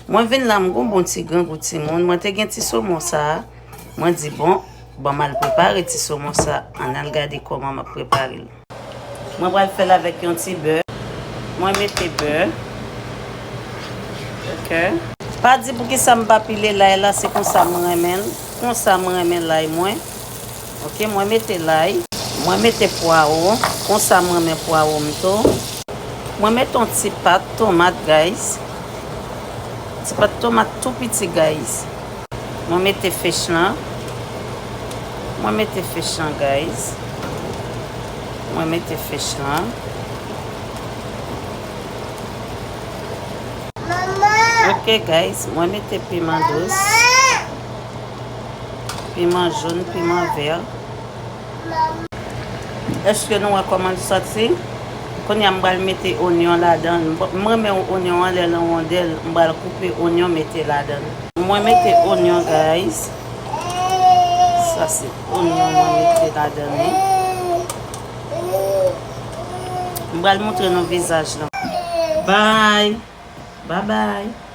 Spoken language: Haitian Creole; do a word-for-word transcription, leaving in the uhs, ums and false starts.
Mwen vin la, m gon bon ti grangou timoun. Mwen te gen ti somon sa a. Mwen di, bon, ban m al prepare ti somon sa a. Ann al gade kòman m ap prepare l. Mwen pral fè l avèk yon ti bè. Mwen mete bè. Ok. Pa di poukisa m pa pile lay la, se konsa m renmen l. Konsa m renmen lay mwen. Ok, mwen mete lay. Mwen mete pwawo. Konsa m renmen pwawo m tou. Mwen mete yon ti pat tomat, guys. Ti pat tomat tou piti, guys. Mwen mete fèch lan. Mwen mete fèch lan, guys. Mwen mete fèch lan. Ok, guys, mwen mete piman dous. Piman jòn, piman vè. Èske nou wè kòman l sòti? Kounye a m pral mete onyon ladan l. M renmen onyon an lè l an wondèl. M pral koupe onyon mete ladan l. Mwen mete onyon, guys. Sa se onyon mwen mete ladan li. M pral montre nou vizaj lan. Bye. Bye bye.